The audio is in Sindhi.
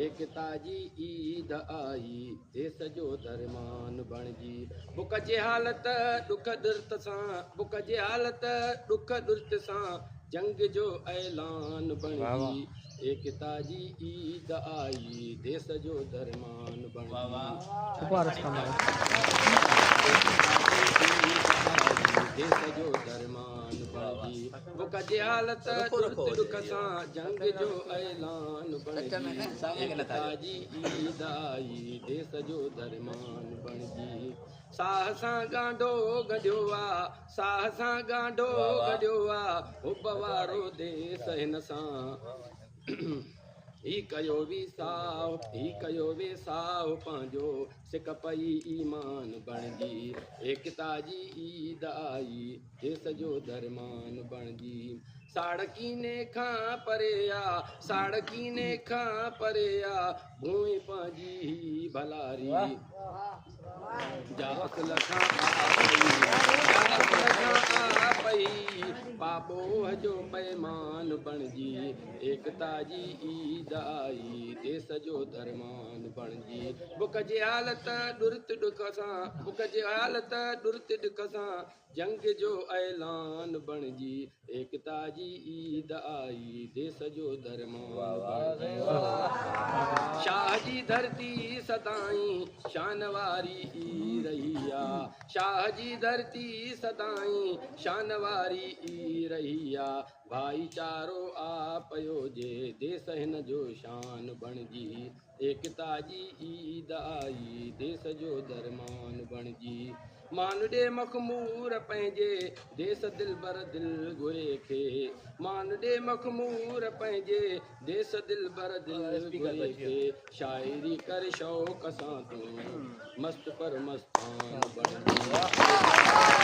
ايڪتا جي عيد آئي، ديس جو درمان بڻجي. بک جي حالت ڏک ڏرت سان، بک جي حالت ڏک ڏرت سان، جنگ جو اعلان بڻجي. ايڪتا جي عيد آئي، ديس جو درمان بڻجي. ديس جو درمان بڻجي. بک جي حالت ڏرت ڏک سان، جنگ جو اعلان بڻجي. ايڪتا جي عيد آئي، ديس جو درمان بڻجي. ساهه سان ڳانڍو ڳنڍيو آ، ساهه سان ڳانڍو ڳنڍيو آ، حب وارو ديس هن سان. هي ڪيو ويساهه، هي ڪيو ويساهه پنهنجو، سڪ پئي ايمان بڻجي. ايڪتا جي عيد آئي، ديس جو درمان بڻجي. ساڙ ڪيني کان پري آ، ساڙ ڪيني کان پري آ، ڀونء پنهنجي هي ڀلاري. جا اصل کان آ پئي، جا اصل کان آ پئي، پاٻوهه جو پيمان بڻجي. ايڪتا جي عيد آئي، ديس جو درمان بڻجي. بک جي حالت ڏرت ڏک سان، بک جي حالت ڏرت ڏک سان، جنگ جو اعلان بڻجي. ايڪتا جي عيد آئي، ديس جو درمان بڻجي. شاهه جي ڌرتي سدائين شان واري ئي رهي آ، شاهه جي ڌرتي سدائين شان واري ئي رهي آ. ڀائيچارو آ پيو جي، ديس هن جو شان بڻجي. ايڪتا جي عيد آئي، ديس جو درمان بڻجي. مان ڏي مخمور پنهنجي ديس دلبر دل گهري کي، مان ڏي مخمور پنهنجي ديس دلبر دل گهري کي. شاعري ڪر شوق سان تون، مست پر مستان بڻجي.